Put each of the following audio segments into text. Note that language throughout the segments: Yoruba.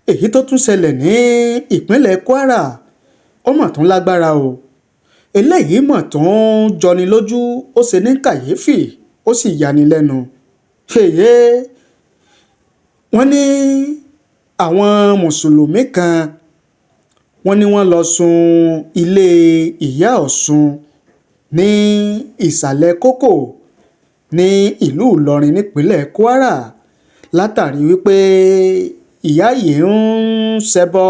Èyí tó tún ṣẹlẹ̀ ní ìpínlẹ̀ Kwara, ó mà tún lágbára o. Eléyìí mà tún jọni lójú, ó ṣe ní kàyéfì, ó sì yani lẹ́nu. Èyí wọ́n ní àwọn mùsùlùmí kan, wọ́n ní wọ́n lọ sun ilé Ìyá Ọ̀ṣun ní Ìsàlẹ̀ Kókó ní ìlú Ìlọrin nípínlẹ̀ Kwara, látàrí wípé ìyá yìí ń ṣẹbọ,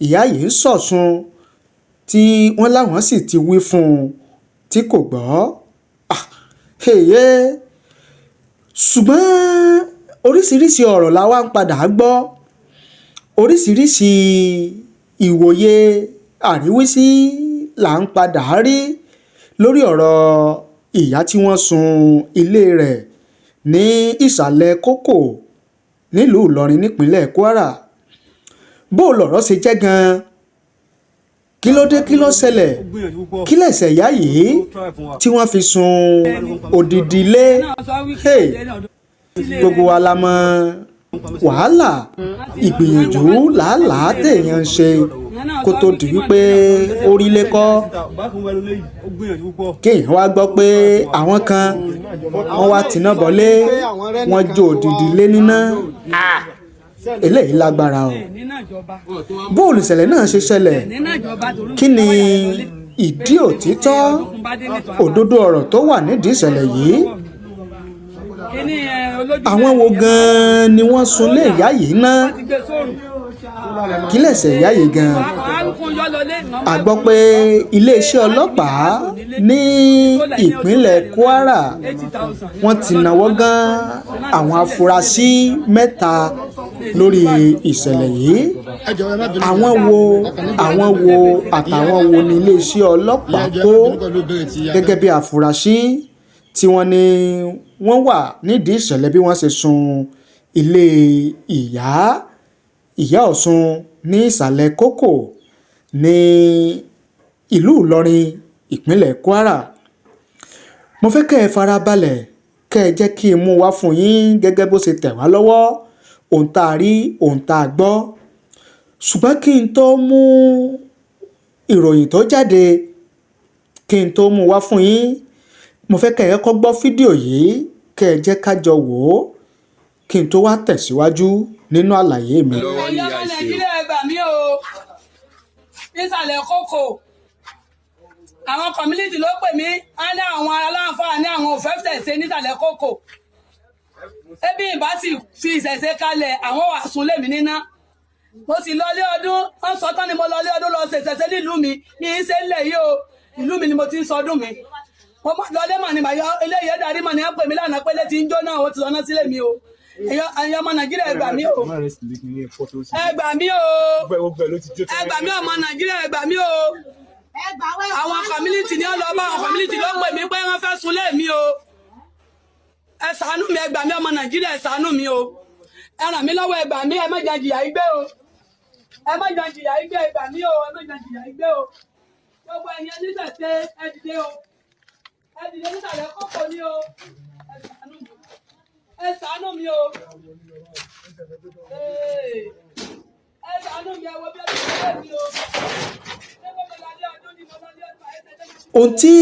ìyá yìí ń ṣọ̀ṣun, tí wọ́n láwọn sì ti wí fún un tí kò gbọ́. Èyí ṣùgbọ́n oríṣiríṣi ọ̀rọ̀ la wá ń padà gbọ́, oríṣiríṣi ìwòye àríwísí là ń padà rí lórí ọ̀rọ̀ ìyá tí wọ́n sun ilé rẹ̀ ní Ìsàlẹ̀ Kókó nílùú Ìlọrin nípínlẹ̀ Kwara. Bó lọ̀rọ̀ ṣe jẹ́ gan-an, kí ló dé, kí ló ṣẹlẹ̀, kí lẹ̀ṣẹ̀ ìyá yìí tí wọ́n fi sun odidi ilé? Gbogbo wa la mọ̀ wàhálà, ìgbìyànjú, làálàá téèyàn ń ṣe kó tó di wípé orílẹ̀ kọ́. Kéèyàn wá gbọ́ pé àwọn kan wọ́n wá tiná bọlé, wọ́n jó odidi ilé níná, eléyìí lágbára o. Bó olùṣẹ̀lẹ̀ náà ṣe ṣẹlẹ̀, kí ni ìdí òtítọ́ òdodo ọ̀rọ̀ tó wà nídìí ìṣẹ̀lẹ̀ yìí? Àwọn wo gan-an ni wọ́n sunlé ìyá yìí ná? Kí lẹ̀ṣẹ̀ ìyá yìí gan-an? A gbọ́ pé iléeṣẹ́ ọlọ́pàá ní ìpínlẹ̀ Kwara, wọ́n ti náwó gan àwọn afurasí mẹ́ta lórí ìṣẹ̀lẹ̀ yìí. Àwọn wo àtàwọn wo ni iléeṣẹ́ ọlọ́pàá kó gẹ́gẹ́ bí afurasí tí wọ́n ní wọ́n wà nídìí ìṣẹ̀lẹ̀ bí wọ́n ṣe sun ilé Ìyá Ọ̀ṣun ní Ìsàlẹ̀ Kókó ní ìlú Ìlọrin, ìpínlẹ̀ Kwara? Mo fẹ́ kẹ́ ẹ farabalẹ̀, kẹ́ ẹ jẹ́ kí n mú wá fún yín gẹ́gẹ́ bó ṣe tẹ̀ wá lọ́wọ́, ohun tá a rí, ohun tá a gbọ́. Ṣùgbọ́n kí n tó mú ìròyìn tó jáde, kí n tó mú wá fún yín, mo fẹ́ kẹ́ ẹ kọ́kọ́ gbọ́ fídíò yìí, kẹ́ ẹ jẹ́ ká jọ wò ó, kí n tó wá tẹ̀síwájú nínú àlàyé mi. Ẹ̀yin ọmọ Nàìjíríà, ẹ gbà mí o. Nísàlẹ̀ Kókò, àwọn community ló pè mí. Á ní àwọn aláǹfààní, àwọn ò fẹ́ ṣẹ̀ṣe nísàlẹ̀ Kókò. Ebi ìbá sì fi ìṣẹ̀ṣe kalẹ̀, àwọn wà sùn lèmi níná. Mo sì lọ ilé ọdún, wọ́n sọ tán ni mo lọ ilé ọdún lọ ṣe ìṣẹ̀ṣe nílùú mi. Ní í ṣe ńlẹ̀ yìí o, ìlú mi ni mo ti ń sọdún mi. Mo mọ lọlé mà ní màá eléyìí ẹ̀dá rí mà ní wọ́n pè mí lánàá pé létí ń jóná, o ti lọ́nà sílé mi o. Ẹ̀yin ọmọ Nàìjíríà, ẹ gbà mí o, ẹ gbà mí o, ẹ gbà mí. Ọmọ Nàìjíríà, ẹ gbà mí o. Àwọn community ní ọlọ́ba, àwọn community ló pè mí pé wọ́n fẹ́ sunlé mi o. Ẹ ṣàánú mi, ẹ gbà mí. Ọmọ Nàìjíríà, ẹ ṣàánú mi o, ẹ ràn mí lọ́wọ́, ẹ gbà mí. Ẹ má jẹ́ jìyà igbé o, ẹ má jẹ́ jìyà igbé. Ẹ gbà mí o, ẹ má jẹ́ jìyà igbé o. Gbogbo ẹ̀yin oníṣẹ̀ṣe, ẹ dìde o, ẹ dìde. Nísàlẹ̀ Kókò ní o. Ẹ ṣàánú mi, ẹ ṣàánú mi o. Ẹ ṣàánú mi. Ẹ wo bí ẹ ti ṣe mi o. Ṣé mo lọ lé ọdún ni mo lọ lé ọdún àyẹ̀tẹ̀? Ohun tí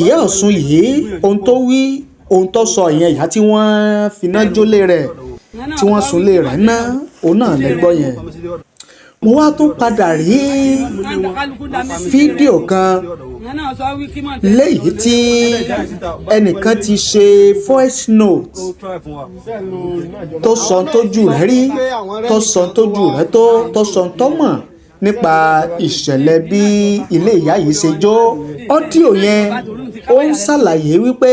Ìyá Ọ̀ṣun yìí, ohun tó wí, ohun tó sọ ìyẹn, ìyá tí wọ́n finá jólé rẹ̀, tí wọ́n sunlé rẹ̀ ná, òun náà lẹ gbọ́ yẹn. Mo wá tún padà rí fídíò kan léyìí tí ẹnìkan ti ṣe voice note tó sọ tójú rẹ̀ rí, tó sọ tójú rẹ̀, tó sọ tó mọ̀ nípa ìṣẹ̀lẹ̀ bí ilé ìyá yìí ṣe jó. Audio yẹn, ó ń ṣàlàyé wípé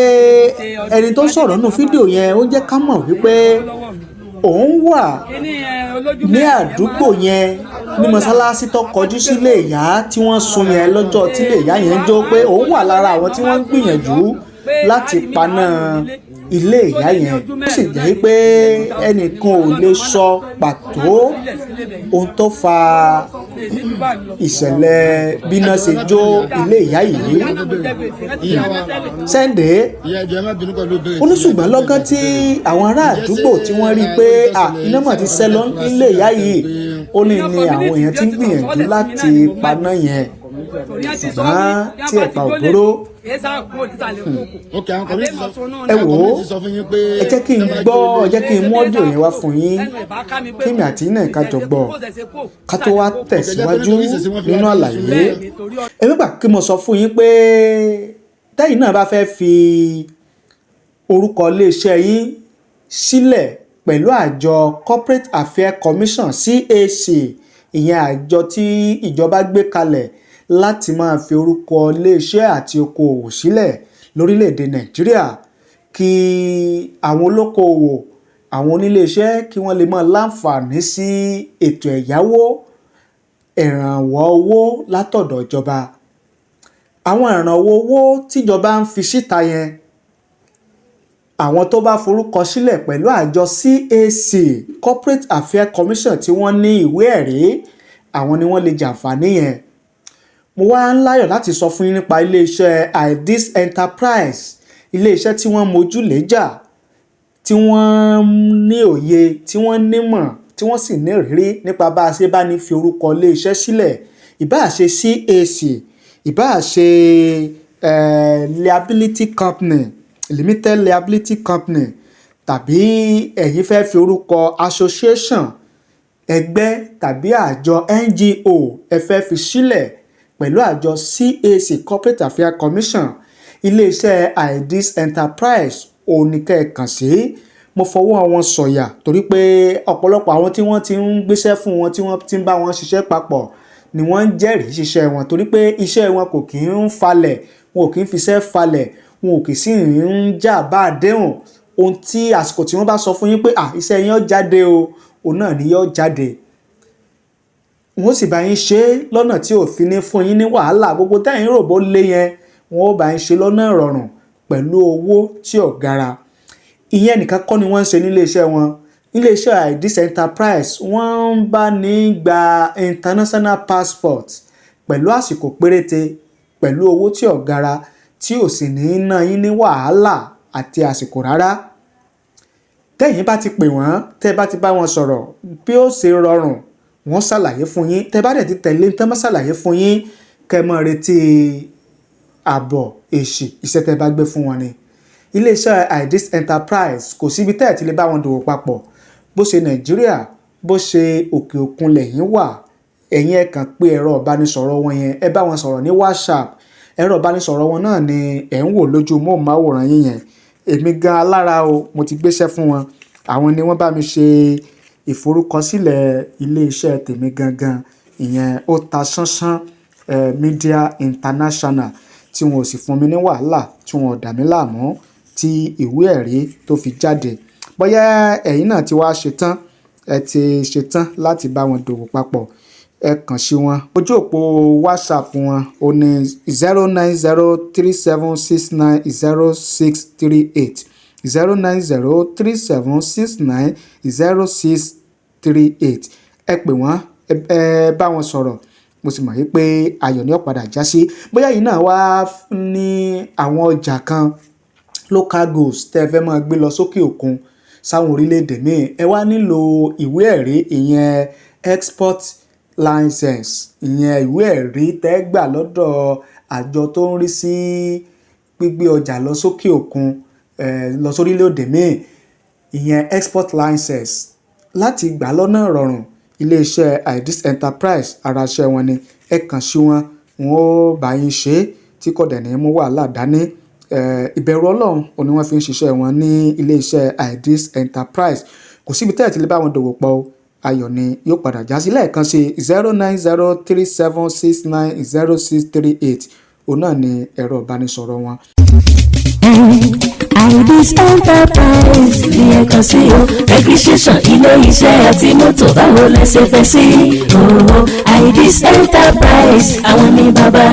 ẹni tó sọ̀rọ̀ nínú fídíò yẹn, ó jẹ́ ká mọ̀ wípé òun wà ní àdúgbò yẹn, ní mọ́sálásí tó kọjú sílé ìyá tí wọ́n sun yẹn lọ́jọ́ tí ilé ìyá yẹn ń jó, pé òun wà lára àwọn tí wọ́n ń gbìyànjú láti paná ilé ìyá yẹn. Ó sì jẹ́ pé ẹnìkan ò lè sọ pàtó ohun tó fa ìṣẹ̀lẹ̀ bíná ṣe jó ilé ìyá yìí. Sẹ́ńdẹ̀ ó ní, ṣùgbọ́n lọ́gán tí àwọn ará àdúgbò tí wọ́n rí i pé à iná mọ̀ ti ṣẹ́ lọ nílé ìyá yìí. Ó ní ní àwọn èèyàn ti ń gbìyànjú láti paná yẹn, ṣùgbọ́n tí ẹ̀pà ò bóró. Ok, àwọn community sọ Ẹ wò ó, community sọ fún yín pé ẹ jẹ́ kí n gbọ́, ẹ jẹ́ kí n mú audio yẹn wá fún yín, kí mi àti yín náà ká jọ gbọ́, ká tó wá tẹ̀síwájú nínú àlàyé. Ẹ nígbà kí mo sọ fún yín pé tẹ́yìn náà bá fẹ́ fi orúkọ iléeṣẹ́ yín sílẹ̀ pẹ̀lú àjọ Corporate Affairs Commission, CAC, ìyẹn àjọ tí ìjọba gbé kalẹ̀ láti máa fi orúkọ iléeṣẹ́ àti okòòwò sílẹ̀ lórílẹ̀‐èdè Nàìjíríà, kí àwọn olókoòwò, àwọn oníléeṣẹ́, kí wọ́n lè máa láǹfààní sí ètò ẹ̀yáwó, ìrànwọ́ owó látọ̀dọ̀ ìjọba. Àwọn ìrànwọ́ owó tíjọba ń fi síta yẹn, àwọn tó bá forúkọ sílẹ̀ pẹ̀lú àjọ CAC, Corporate Affairs Commission, tí wọ́n ní ìwé ẹ̀rí, àwọn ni wọ́n lè jàǹfààní yẹn. Mo wá ń láyọ̀ láti sọ fún yín nípa iléeṣẹ́ Ideas Enterprise, iléeṣẹ́ tí wọ́n mójú léjà, tí wọ́n ní òye, tí wọ́n nímọ̀, tí wọ́n sì ní ìrírí nípa bá a ṣe bá ní fi orúkọ iléeṣẹ́ sílẹ̀, ìbáà ṣe CAC, ìbáà ṣe liability company, limited liability company, tàbí ẹ̀yin fẹ́ fi orúkọ association, ẹgbẹ́ tàbí àjọ NGO, ẹ fẹ́ fi sílẹ̀ pẹ̀lú àjọ CAC, Corporate Affairs Commission, iléeṣẹ́ Ideas Enterprise òun ni kẹ́ ẹ kàn sí. Mo fọwọ́ wọn sọ̀yà torí pé ọ̀pọ̀lọpọ̀ àwọn tí wọ́n ti ń gbéṣẹ́ fún wọn, tí wọ́n ti ń bá wọn ṣiṣẹ́ papọ̀, ni wọ́n ń jẹ́rìí ṣiṣẹ́ wọn, torí pé iṣẹ́ wọn kò kí ń falẹ̀, wọn ò kí ń fiṣẹ́ falẹ̀, wọn ò kì í sì ń jà bá àdéhùn. Ohun tí àsìkò tí wọ́n bá sọ fún yín pé, "Ah, iṣẹ́ yín ó jáde o," òun náà ni yóò jáde. Wọ́n sì bá yín ṣe é lọ́nà tí ò fi ní fún yín ní wàhálà. Gbogbo tẹ́yìn rò bó lé yẹn, wọ́n ó bá yín ṣe lọ́nà ìrọ̀rùn pẹ̀lú owó tí ò gara. Ìyẹn nìkan kọ́ ni wọ́n ń ṣe nílé iṣẹ́ wọn. Nílé iṣẹ́ Ideas Enterprise, wọ́n ń bá ní gba international passport pẹ̀lú àsìkò péréte, pẹ̀lú owó tí ò gara, tí ò sì ní ná yín ní wàhálà àti àsìkò rárá. Tẹ́yìn bá ti pè wọ́n, tẹ́ bá ti bá wọn sọ̀rọ̀ bí ó ṣe rọrùn, wọ́n ṣàlàyé fún yín. Tẹ́ bá dẹ̀ ti tẹ̀lé tán bá ṣàlàyé fún yín, kẹ́ mọ́ retí àbọ̀ èsì iṣẹ́ tẹ́ bá gbé fún wọn ni. Iléeṣẹ́ Ideas Enterprise, kò síbi tẹ́ ẹ̀ ti lè bá wọn dòwò papọ̀. Bó ṣe Nàìjíríà, bó ṣe òkè òkun lẹ́yìn wà, ẹ̀yin ẹ kàn pé ẹ̀rọ ìbánisọ̀rọ̀ wọn yẹn, ẹ bá wọn sọ̀rọ̀ ní WhatsApp. Ẹ̀rọ ìbánisọ̀rọ̀ wọn náà ni ẹ̀ ń wò lójú móhùnmáwòrán yín yẹn. Èmi gan alára o, mo ti gbéṣẹ́ fún wọn. Àwọn ni wọ́n bá mi ṣe ìforúkọsílẹ̀ iléeṣẹ́ tèmi gangan, ìyẹn Ó Ta Sánsán Media International, tí wọn ò sì fún mi ní wàhálà, tí wọn ò dà mí láàmú tí ìwé ẹ̀rí tó fi jáde. Bóyá ẹ̀yin náà ti wá ṣetán, ẹ ti ṣetán láti bá wọn dòwò papọ̀, ẹ kàn sí wọn. Ojú òpó WhatsApp wọn ò ní 09037690638, 09037690638. Ẹ pè wọ́n, ẹ bá wọn sọ̀rọ̀. Mo sì mọ̀ wípé ayọ̀ ni ó padà já sí. Bóyá ẹ̀yin náà wá ní àwọn ọjà kan, local goods, tẹ́ ẹ fẹ́ máa gbé lọ sókè òkun, sáwọn orílẹ̀-èdè míì, ẹ wá nílò ìwé ẹ̀rí, ìyẹn export license, ìyẹn ìwé ẹ̀rí tẹ́ gbà lọ́dọ̀ àjọ tó ń rí sí gbígbé ọjà lọ sókè òkun, lọ sórílẹ̀-èdè míì, ìyẹn export license, láti gbà lọ́nà ìrọ̀rùn, iléeṣẹ́ Ideas Enterprise, ara iṣẹ́ wọn ni. Ẹ kàn sí wọn, wọn ó bá yín ṣe é tí kò dẹ̀ ní mú wàhálà dání. Ìbẹ̀rù Ọlọ́run òun ni wọ́n fi ń ṣiṣẹ́ wọn ní iléeṣẹ́ Ideas Enterprise. Kò síbi tẹ́ ẹ̀ ti lè bá wọn dòwò pọ̀ o. Ayọ̀ ni yóò padà já sí. Lẹ́ẹ̀kan sí, 09037690638, òun náà ni ẹ̀rọ ìbánisọ̀rọ̀ wọn. Ideas Enterprise ní ẹ̀kan sí o. Registration ilé iṣẹ́ àti mọ́tò, báwo lẹ ṣe fẹ́ sí o? Ideas Enterprise, àwọn ní bàbá.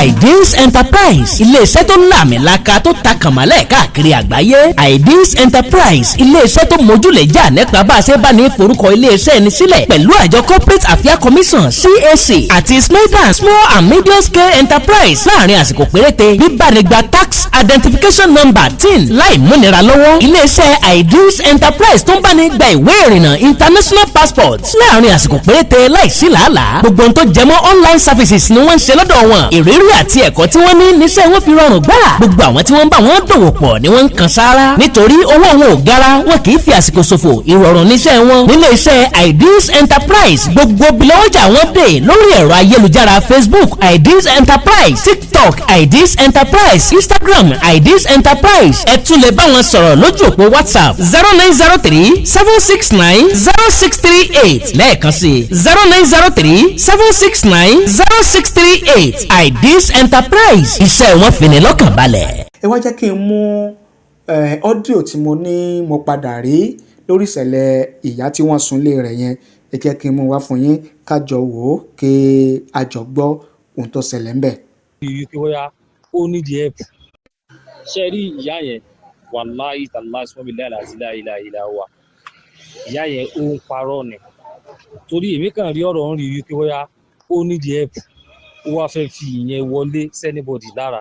Ideas Enterprise, iléeṣẹ́ tó láàmìlaka, tó ta kànmọ́lẹ̀ káàkiri àgbáyé. Ideas Enterprise, iléeṣẹ́ tó mójúlẹ̀ jà nípa bá a ṣe bá ní forúkọ iléeṣẹ́ ẹni sílẹ̀ pẹ̀lú àjọ Corporate Affairs Commission, CAC, àti small and medium scale enterprise láàrin àsìkò péréte, bíbánigba tax identification number, TIN. Láì múnira lọ́wọ́, iléeṣẹ́ Ideals Enterprise tó ń bá ní gba ìwé ìrìnnà, international passport, láàrin àsìkò péréte láìsí làálàá. Gbogbo ohun tó jẹmọ́ online services ni wọ́n ń ṣe lọ́dọ̀ wọn. Ìrírí àti ẹ̀kọ́ tí wọ́n ní níṣẹ́ wọn fi rọrùn gbà. Gbogbo àwọn tí wọ́n ń bá wọn dòwò pọ̀ ni wọ́n ń kan sáárá, nítorí owó wọn ò gara, wọn kì í fi àsìkò ṣòfò. Ìrọ̀rùn níṣẹ́ wọn nílé iṣẹ́ Ideals Enterprise. Gbogbo bilọ́wọ́jà wọn dé lórí ẹ̀rọ ayélujára: Facebook, Ideals Enterprise; TikTok, Ideals Enterprise; Instagram, Ideals Enterprise. Ẹ tún lè bá wọn sọ̀rọ̀ lójú òpó WhatsApp: 09037690638. Lẹ́ẹ̀kan sí: 09037690638. Ideals Enterprise, iṣẹ́ wọn fi ni lọ́kàn balẹ̀. Ẹ wá jẹ́ kí n mú audio tí mo ní mo padà rí lórí ìṣẹ̀lẹ̀ ìyá tí wọ́n sunlé rẹ̀ yẹn. Ẹ jẹ́ kí n mú wá fún yín, ká jọ wò ó, kí a jọ gbọ́ ohun tó ṣẹlẹ̀ ńbẹ̀. Wípé bóyá ó need help. Ṣe rí ìyá yẹn, wàláhì tàláhì sọ́mi láìláì láìláì wà, ìyá yẹn ó ń parọ́ ni, torí èmi kàn rí ọ̀rọ̀ ń rí wípé bóyá ó need help, ó wá fẹ́ fi ìyẹn wọlé sí anybody lára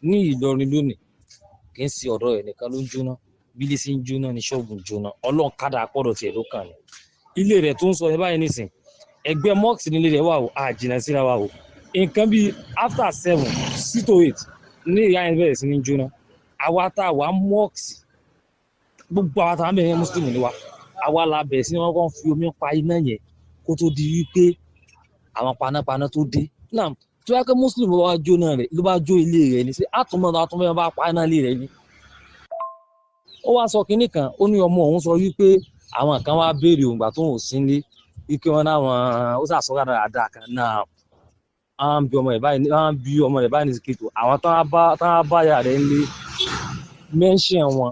ní Ìlọrin lónìí. Kì í ṣe ọ̀dọ̀ ẹ̀ nìkan ló ń jóná. Bí ilé ṣe ń jóná ní ṣọ́ọ̀bù ń jóná. Ọlọ́run kádà pọ̀dọ̀ tiẹ̀ ló kàn ní ilé rẹ̀ tó ń sọ yẹn báyìí nísìn. Ẹgbẹ́ mosque nílé rẹ̀ wà o, àjìnà síra wa o. Nǹkan bíi after 7, 6 to 8 ní ìyá yẹn bẹ̀rẹ̀ sí ní jóná. Àwa tá a wà mosque, gbogbo àwa tá a bẹ̀rẹ̀, mùsùlùmí ni wa, àwa la bẹ̀rẹ̀ sí ní wọ́n kàn fi omi pa iná yẹn kó tó di wípé àwọn panápaná tó dé náà. Tó yẹ kí mùsùlùmí bá jóná rẹ̀, ló bá jó ilé rẹ̀ ní sí àtúmọ̀ àtúmọ̀ bá pa iná ilé rẹ̀ ni. Ó wá sọ kinní kan, ó ní ọmọ òun sọ wípé àwọn kan wá béèrè òǹgbà tó ń sí nílé, wípé wọn náwọn ó sàsọ dáadáa kan náà. Wọ́n bí ọmọ rẹ̀ báyìí, wọ́n bí ọmọ rẹ̀ báyìí ní sikito. Àwọn táwọn bá yà rẹ̀ ń lé mention wọn,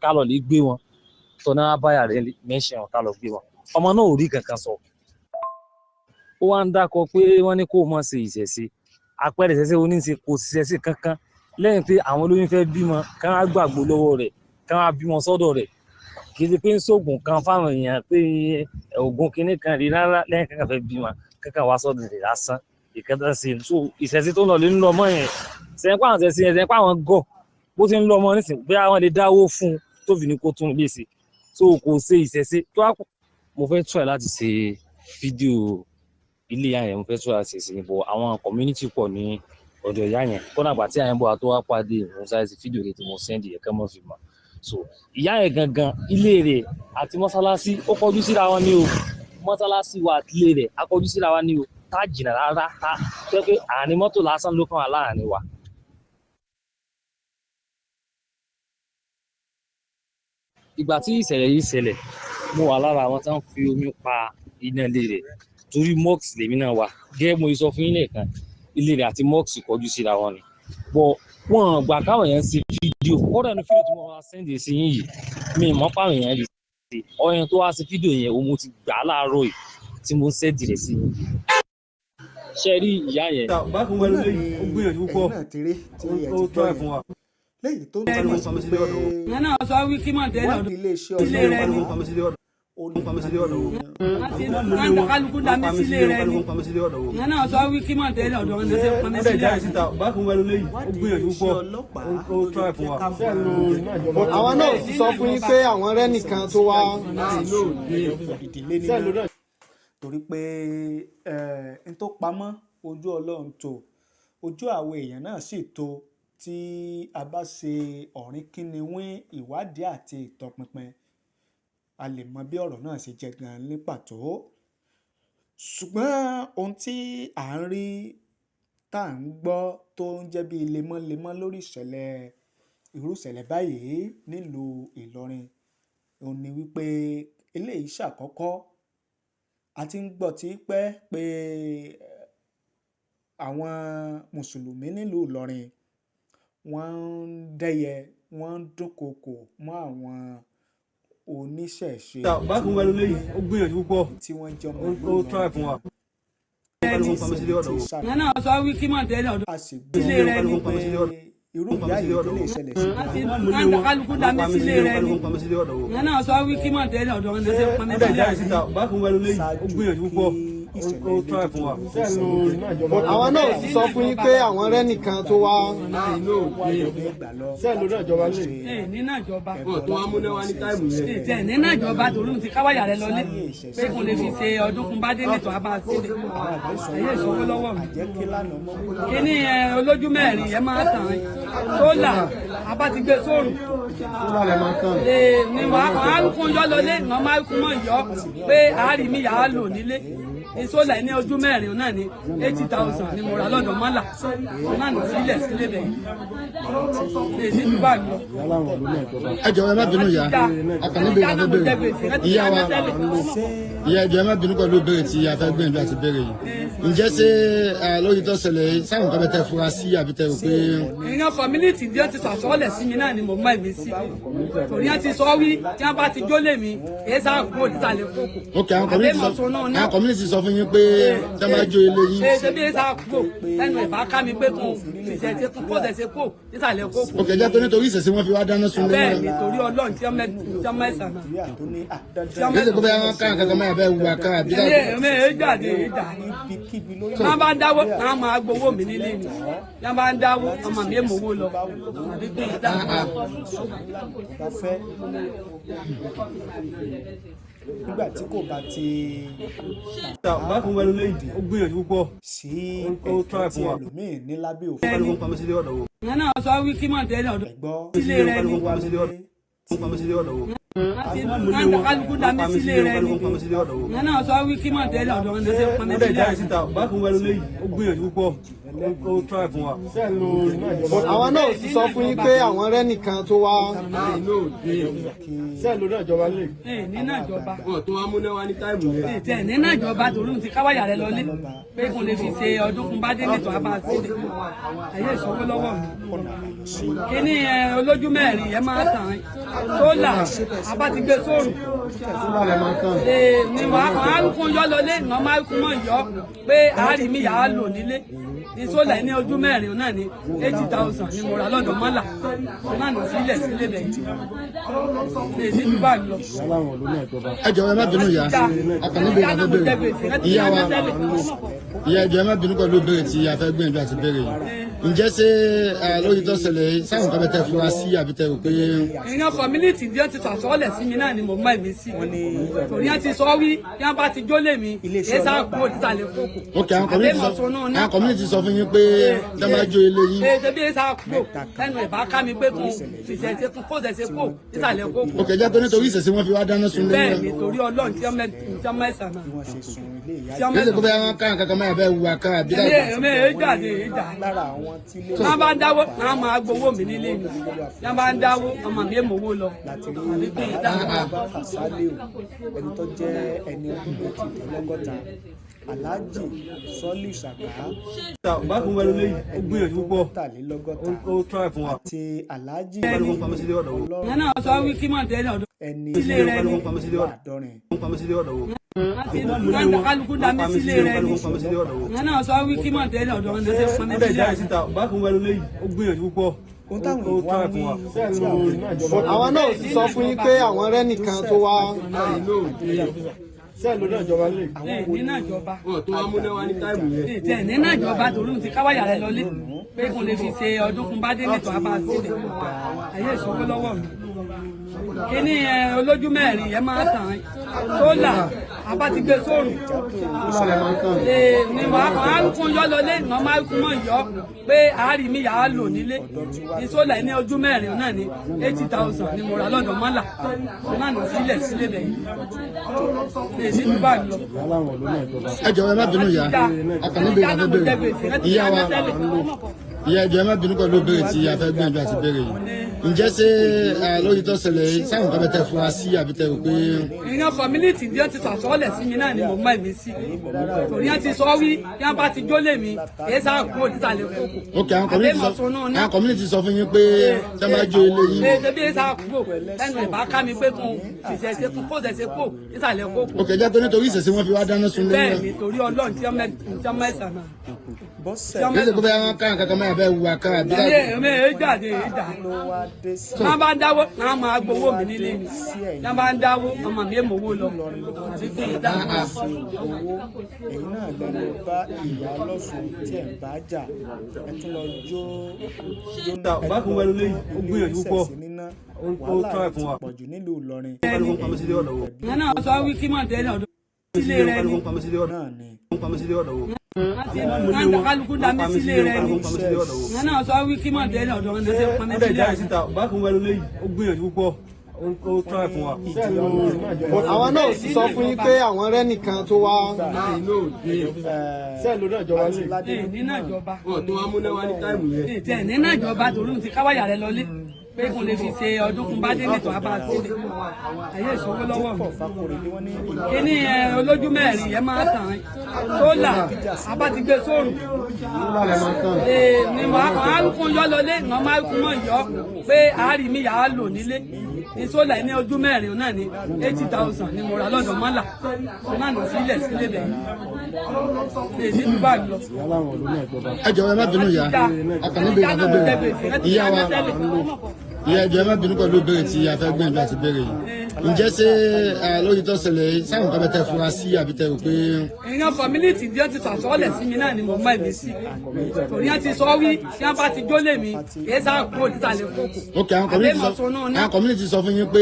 ká lọ lè gbé wọn tọ́ náà bá yà rẹ̀ ń lé mention wọn, ká lọ gbé wọn. Ọmọ náà ò rí kankan sọ. Ó wá ń dákọ pé wọ́n ní kó o mọ̀ ṣe ìṣẹ̀ṣe, àpẹẹrẹ ìṣẹ̀ṣe oníṣe kò ṣiṣẹ́ kankan lẹ́yìn pé àwọn olóyún fẹ́ bímọ, kán á gbàgbó lọ́wọ́ rẹ̀, kán á bímọ sọ́dọ̀ rẹ̀. Kì í ṣe pé ń ṣoògùn kan fáwọn èèyàn pé oògùn kinní kan rí rárá, lẹ́yìn kankan fẹ́ bímọ kankan wá sọ́dọ̀ rẹ̀ lásán. Ìkẹta ṣe so ìṣẹ̀ṣe tó ń lọ lé ń lọ mọ́ yẹn sẹ́yìn pé àwọn ìṣẹ̀ṣe yẹn, sẹ́yìn pé àwọn gọ̀ bó ṣe ń lọ ọmọ nísìn, bí àwọn lè dáwó fún un tó fi ní kó tún lè ṣe. So kò ṣe ìṣẹ̀ṣe tó wá. Mo fẹ́ try láti ṣe fídíò ilé ìyá yẹn, mo fẹ́ try láti ṣe bọ̀. Àwọn community pọ̀ ní ọ̀dọ̀ ìyá yẹn kọ́nà àgbà tí àyẹ̀bọ̀ àti wá pàdé. Mo sáré ṣe fídíò rẹ̀ tí mo send yẹn kẹ́ mọ́ fi mọ̀. So ìyá yẹn gangan, ilé rẹ̀ àti mọ́sálásí ó kọjú síra wọn ní o. Mọ́sálásí wa àti ilé rẹ̀ á kọjú síra wa ní o, tá jìnnà rárá, tá tó yẹ pé àárín mọ́tò lásán ló kàn wá láàrin wa. Ìgbà tí ìṣẹ̀lẹ̀ yìí ṣẹlẹ̀, mo wà lára àwọn tó ń fi omi pa iná ilé rẹ̀, torí mosque lèmi náà wà. Gẹ́gẹ́ mo sọ fún yín lẹ́ẹ̀kan, ilé rẹ̀ àti mosque kọjú síra wọn ni, bọ̀ wọ́n gbà káwọn èèyàn ṣe fídíò. Kódà ní fídíò tí mo máa send sí yín yìí, mi ì mọ̀ páwọn èèyàn rí ṣe. Ọyàn tó wá sí fídíò yẹn, òun mo ti gbà á láàárọ̀ yìí tí mo ń send rẹ̀ sí yín. Ṣe rí ìyá yẹn? Bákan wẹ́lú lẹ́yìn, ó gbìyànjú púpọ̀. Ẹ̀yin náà ti rí tí ẹ ó ti gbọ́ try fún yẹn wa. Lẹ́yìn tó ń túmọ̀ sí pé Ìyẹn náà sọ wí kí mọ̀ tẹ́lẹ̀ ọ̀dọ̀ ìwádìí iléeṣẹ́ ilé rẹ̀ ni. ọlọ́pàá Wọ́n kálukú dá mi sílé rẹ̀ ni. Ìyẹn náà sọ wí kí mọ̀ tẹ́lẹ̀ ọ̀dọ̀ wọn ṣe pọn mi sílé rẹ̀. Bákan wẹ́lú lẹ́yìn, ó gbìyànjú púpọ̀, ó try fún wa. Àwọn náà sì sọ fún yín pé àwọn rẹ́ nìkan tó wá. Ìdílé nínú, torí pé n tó pamọ́ ojú Ọlọ́run tó, ojú àwọn èèyàn náà sì tó. Tí a bá ṣe ọ̀rìn kínníwín ìwádìí àti ìtọpinpin, a lè mọ bí ọ̀rọ̀ náà ṣe jẹ́ gan ní pàtó. Ṣùgbọ́n ohun tí à ń rí, tá à ń gbọ́, tó ń jẹ́ bí lemọ́lemọ́ lórí ìṣẹ̀lẹ̀ irú ìṣẹ̀lẹ̀ báyìí nílùú Ìlọrin, òun ni wípé eléyìí ṣàkọ́kọ́. A ti ń gbọ́ tí pẹ́ pé àwọn mùsùlùmí nílùú Ìlọrin, wọ́n ń dẹ́yẹ, wọ́n ń dúnkookò mọ́ àwọn oníṣẹ̀ṣe Bákan wẹ́lú lẹ́yìn, ó gbìyànjú púpọ̀, tí wọ́n jẹ́ ọmọ ó ìlú try fún wa. Ìyẹn náà sọ wí kí mọ̀ tẹ́lẹ̀ ọ̀dọ̀ A sì gbọ́ ilé rẹ̀ ni. pé irú ìyá yìí tó lè ṣẹlẹ̀ sí Wọ́n kálukú dá mi sílé rẹ̀ ni. Ìyẹn náà sọ wí kí mọ̀ tẹ́lẹ̀ ọ̀dọ̀ wọn ṣe pọn mi sílé rẹ̀. Bákan wẹ́lú lẹ́yìn, ó gbìyànjú púpọ̀, ìṣẹ̀lẹ̀ Ó ilé try fún wa. tuntun. Àwọn náà sì sọ fún yín pé àwọn rẹ́ nìkan tó wá. Ẹ nínà ìjọba tẹ nínà ìjọba torí ti káwáyà rẹ lọlé pé kò lè fi ṣe ọdún kún bá dé nìtọ́ a máa ṣe lè ẹ̀yẹ ìṣòwò lọ́wọ́ mi. Kíní ẹ olójú mẹ́rin yẹn máa tàn án sólà abá ti gbé sóòrùn. Ee ni wàá kún yọ lọlé ní wọn máa kún mọ́ yọ pé àárí mi yà á lò nílé ní sólà ní ojú mẹ́rin náà ní 80,000 ni mo rà lọ́dọ̀ mọ́là náà ní sílẹ̀ sílẹ̀ bẹ́ẹ̀ lè ní dùbà lọ. Ẹ jọ̀wọ́, ẹ má bínú ìyá, ọkàn níbi ìlànà béèrè. Ìyá wa, ìyá, ẹ jọ̀ọ́, ẹ má bínú pẹ̀lú ìbéèrè tí a fẹ́ gbìyànjú àti béèrè yìí. Ǹjẹ́ ṣé lórí tó ṣẹlẹ̀ yìí, sáwọn nǹkan bẹ tẹ́ fura sí àbí tẹ́ rò pé? Ìyẹn community bí wọ́n ti sọ àsọ́ọ̀lẹ̀ sí mi náà ni mo mọ èmi sí, torí wọ́n ti sọ wí tí wọ́n bá ti jólè mi èyí sáà kúrò nísàlẹ̀ kókò. Ok, àwọn community sọ àwọn community sọ fún yín pé tẹ́ máa jó ilé yín. Ṣe ṣe bí èyí sáà kúrò ẹnu ìbá ká mi pé kún fìṣẹ́ ṣe kún kó ṣẹ̀ṣẹ̀ kó nísàlẹ̀ kókò. Ok, jẹ́ pé nítorí ìṣẹ̀ṣe wọn fi wá dáná sun lé Bẹ́ẹ̀ wọn. ni, torí Ọlọ́run tí ọmọ ẹ̀sán náà. Kí ṣe kó bẹ́ẹ̀ wọn ká nǹkan kan máa bẹ́ẹ̀ wùwà ká àbí? Ilé ẹ̀mí ẹ̀ jáde ìjà wọ́n bá ń dáwó, wọ́n máa gbowó mi nílé mi. Wọ́n bá ń dáwó, ọmọ mi èmówó lọ àbí kí n dá. Bá fẹ́ nígbà tí kò bá ti Bákan wẹnu léyìí, ó gbìyànjú púpọ̀. sí Ó ẹ̀tọ́ try tí fún wa. ẹlòmíín ní lábẹ́ òfin. Kálukú ń pamọ́ sílé ọ̀dọ̀ wọn. Ìyẹn náà sọ wí kí mọ̀ tẹ́lẹ̀ ọ̀dọ̀ Ẹ̀gbọ́. sílé rẹ ni. Kálukú ń pamọ́ sílé ọ̀dọ̀ wọn. Pamọ́ sílé ọ̀dọ̀ wọn. Kálukú dá mi sílé rẹ ni. Kálukú ń pamọ́ sílé ọ̀dọ̀ wọn. Ìyẹn náà sọ wí kí mọ̀ tẹ́lẹ̀ ọ̀dọ̀ ọ̀dọ̀ ṣe pọnmi Ó dẹ̀ sílé jáde rẹ. síta, bákan wẹnu léyìí, ó gbìyànjú púpọ̀. Ó try fún wa. Àwọn náà sì sọ fún yín pé àwọn rẹ́ nìkan tó wá. Ẹ nínà ìjọba tẹ nínà ìjọba torí ti káwáyà rẹ lọlé pé kò lè fi ṣe ọdún kún bá dé nìtọ́ a máa ṣe lè ẹ̀yẹ ìṣòwò lọ́wọ́ mi. Kíní ẹ olójú mẹ́rin yẹn máa tàn án sólà abá ti gbé sóòrùn. Ee ni wàá kún yọ lọlé ní wọn máa kún mọ́ yọ pé àárí mi yà á lò nílé ní sólà ní ojú mẹ́rin náà ní 80,000 ni mo rà lọ́dọ̀ mọ́là náà ní sílẹ̀ sílẹ̀ bẹ́ẹ̀ lè ní dùbà lọ. Ẹ jọ̀wọ́, ẹ má bínú ìyá, ọkàn níbi ìlànà béèrè. Ìyá wa, ìyá, ẹ jọ̀ọ́, ẹ má bínú pẹ̀lú ìbéèrè tí a fẹ́ gbìyànjú àti béèrè yìí. Ǹjẹ́ ṣé lórí tó ṣẹlẹ̀ yìí, sáwọn nǹkan bẹ tẹ́ fura sí àbí tẹ́ rò pé? Ìyẹn community bí wọ́n ti sọ àsọ́ọ̀lẹ̀ sí mi náà ni mo mọ èmi sí, torí wọ́n ti sọ wí tí wọ́n bá ti jólè mi èyí sáà kúrò nísàlẹ̀ kókò. Ok, àwọn community sọ àwọn community sọ fún yín pé tẹ́ máa jó ilé yín. Ṣe ṣe bí èyí sáà kúrò ẹnu ìbá ká mi pé kún fìṣẹ́ ṣe kún kó ṣẹ̀ṣẹ̀ kó nísàlẹ̀ kókò. Ok, jẹ́ pé nítorí ìṣẹ̀ṣe wọn fi wá dáná sun lé Bẹ́ẹ̀ wọn. ni, torí Ọlọ́run tí ọmọ ẹ̀sán náà. Kí ṣe kó bẹ́ẹ̀ wọn ká nǹkan kan máa bẹ́ẹ̀ wùwà ká àbí? Ilé ẹ̀mí ẹ̀ jáde ìjà Lára àwọn tí ilé wọ́n bá ń dáwó, wọ́n máa gbowó mi nílé mi. Wọ́n bá ń dáwó, ọmọ mi èmówó lọ láti rí àbí kí n dá. Abubakar Saliu, ẹni tó jẹ́ ẹni ọdún 62, Alhaji Sọ́lì Sàká, Bákan wẹnu léyìí, ó gbìyànjú púpọ̀. 63, Ó try fún wa. àti Alhaji Kálukú ń pamọ́ sílé ọ̀dọ̀ wọn. Ìyẹn náà sọ wí kí mọ̀ tẹ́lẹ̀ ọ̀dọ̀ ẹni sílé rẹ ni. Kálukú ń pamọ́ sílé ọ̀dọ̀ 70. wọn. Pamọ́ sílé ọ̀dọ̀ wọn. Kálukú dá mi sílé rẹ ni. Kálukú ń pamọ́ sílé ọ̀dọ̀ wọn. Ìyẹn náà sọ wí kí mọ̀ tẹ́lẹ̀ ọ̀dọ̀ ọ̀dọ̀ ṣe pọnmi Ó dẹ̀ sílé jáde rẹ. síta, bákan wẹnu léyìí, ó gbìyànjú púpọ̀. Ohun táwọn Ó èèyàn wá try ń fún wa. wí tí àwọn èèyàn Àwọn náà sì sọ fún yín pé àwọn rẹ́ nìkan tó wá. Ẹ nínà ìjọba tẹ nínà ìjọba torí ti káwáyà rẹ lọlé pé kò lè fi ṣe ọdún kún bá dé nìtọ́ a máa ṣe lè ẹ̀yẹ ìṣòwò lọ́wọ́ mi. Kíní ẹ olójú mẹ́rin yẹn máa tàn án sólà abá ti gbé sóòrùn. Ee ni wàá kún yọ lọlé ní wọn máa kún mọ́ yọ pé àárí mi yà á lò nílé ní sólà ní ojú mẹ́rin náà ní 80,000 ni mo rà lọ́dọ̀ mọ́là náà ní sílẹ̀ sílẹ̀ bẹ́ẹ̀ lè ní dùbà lọ. Ẹ jọ̀wọ́, ẹ má bínú ìyá, ọkàn níbi ìlànà béèrè. Ìyá wa, ìyá, ẹ jọ̀ọ́, ẹ má bínú pẹ̀lú ìbéèrè tí a fẹ́ gbìyànjú àti béèrè yìí. Ǹjẹ́ ṣé lórí tó ṣẹlẹ̀ yìí, sáwọn nǹkan bẹ tẹ́ fura sí àbí tẹ́ rò pé? Ìyẹn community bí wọ́n ti sọ àsọ́ọ̀lẹ̀ sí mi náà ni mo mọ èmi sí, torí wọ́n ti sọ wí tí wọ́n bá ti jólè mi èyí sáà kúrò nísàlẹ̀ kókò. Ok, àwọn community sọ àwọn community sọ fún yín pé tẹ́ máa jó ilé yín. Ṣe ṣe bí èyí sáà kúrò ẹnu ìbá ká mi pé kún fìṣẹ́ ṣe kún kó ṣẹ̀ṣẹ̀ kó nísàlẹ̀ kókò. Ok, jẹ́ pé nítorí ìṣẹ̀ṣe wọn fi wá dáná sun lé Bẹ́ẹ̀ wọn. ni, torí Ọlọ́run tí ọmọ ẹ̀sán náà. Bọ́sẹ̀ Kí ṣe kó bẹ́ẹ̀ wọn ká nǹkan kan máa bẹ́ẹ̀ wùwà ká àbí? Ilé ẹ̀mí ẹ̀ jáde ìjà ló wá dé sí Wọ́n bá ń dáwó, wọ́n máa gbowó mi nílé mi. Wọ́n bá ń dáwó, ọmọ mi èmówó lọ. Ìlọrin ni wọ́n ti Àbí fi kí n dá. ṣe owó. Ẹ̀yin náà lẹ lọ bá ìyá ọlọ́sùn tí ẹ̀ ń bá jà, ẹ tún lọ jó jóná, ẹ tún lọ jó ilé ìṣẹ̀ṣe níná. Wàhálà yìí ti pọ̀jù nílùú Ìlọrin. Ìyẹn náà sọ wí kí mọ̀ tẹ́lẹ̀ ọ̀dọ́ sílé rẹ ni. Náà ni Wọ́n ti kálukú dá mi sílé rẹ ni. Ìyẹn náà sọ wí kí mọ̀ tẹ́lẹ̀ ọ̀dọ́ ní ṣe pọnmi sílé rẹ. Àwọn náà sì sọ fún yín pé àwọn rẹ́ nìkan tó wá. Ẹ̀ nínú ìjọba. Ẹ̀ nínú ìjọba torí ti káwáyà rẹ lọlé pé kò lè fi ṣe ọdún kún bá dé nìtò àbá sílẹ̀. Ayé ìṣòwò lọ́wọ́ mi. Fakorede, wọ́n ní Kíní ẹ olójú mẹ́rin yẹn máa tàn án sólà abá ti gbé sóòrùn. Ee ni màá kún yọ lọlé, màá máa kún mọ̀ yọ pé àárí mi yà á lò nílé ní sólà ní ojú mẹ́rin náà ní 80,000 ni mo rà lọ́dọ̀ mọ́là náà nà sílẹ̀ sílé bẹ̀ yìí. Èyí ti bá lọ. Ẹ jọ̀wọ́, ẹ má bínú ìyá, akànnì béèrè la fẹ́ béèrè. Ìyá wa, ìyá, ẹ jọ̀ọ́, ẹ má bínú pẹ̀lú ìbéèrè tí a fẹ́ gbìyànjú àti béèrè yìí. Ǹjẹ́ ṣé lórí tó ṣẹlẹ̀ yìí, sáwọn kan bẹ tẹ fura sí àbí tẹ rò pé Èèyàn community tí wọ́n ti sàsọ́ọ̀lẹ̀ sí mi náà ni mo mọ ẹ̀mí sí, torí wọ́n ti sọ wí tí wọ́n bá ti jólè mi kì í sá kúrò nísàlẹ̀ kókò. Ok, àwọn community sọ fún yín pé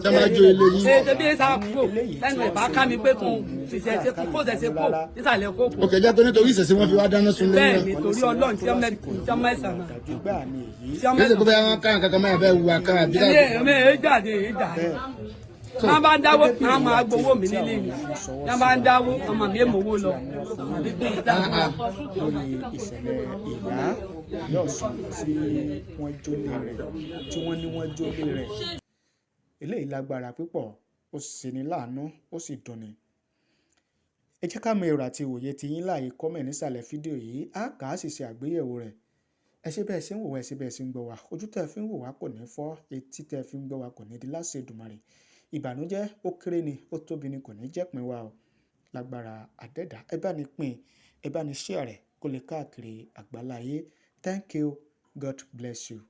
ṣé máa jó ilé yín? Ṣe ṣe bí sá kúrò lẹ́nu ìbá ká mi pé kún fìṣẹ̀ ṣe kó ṣẹ̀ṣẹ̀ kó nísàlẹ̀ kókò. Ok, jẹ́ pé nítorí ìṣẹ̀ṣe wọn fi wá dáná sun Bẹ́ẹ̀ lẹ́yìn ni, náà. torí Ọlọ́run tí wọ́n mẹ́sàn-án náà. Dájú gbáà ni èyí. Tí wọ́n Kí ló ṣe pé mẹ́sàn-án. bóyá wọn ká nǹkan kan máa fẹ́ wù aká àbí Èmi èmi èyí jáde èyí jáde. Wọ́n bá ń dáwó, wọ́n máa gbowó mi nílé mi. Wọ́n bá ń dáwó, ọmọ mi èmówó lọ. Àbí kí n dá. Lórí ìṣẹ̀lẹ̀ ìyá ọ̀sùn tí wọ́n jólé rẹ̀, tí wọ́n ní wọ́n jólé rẹ̀, eléyìí lágbára púpọ̀, ó ṣeni láàánú, ó sì dunni. Ẹ jẹ́ ká mọ èrò àti ìwòye tí yín láàyè comment nísàlẹ̀ fídíò yìí. Á kà á sì ṣe àgbéyẹ̀wò rẹ̀. Ẹ ṣé bẹ́ẹ̀ ṣe ń wò wá, ẹ ṣé bẹ́ẹ̀ ṣe ń gbọ́ wá. Ojú tẹ́ ẹ fi ń wò wá kò ní fọ́, etí tẹ́ ẹ fi ń gbọ́ wá kò ní di láṣẹ Èdùmàrè. Ìbànújẹ́, ó kéré ni, ó tóbi ni, kò ní jẹ́pin wa o lágbára àdẹ́dà. Ẹ bá ní pín, ẹ bá ní share rẹ̀ kó lè káàkiri àgbáláyé. Thank you, God bless you.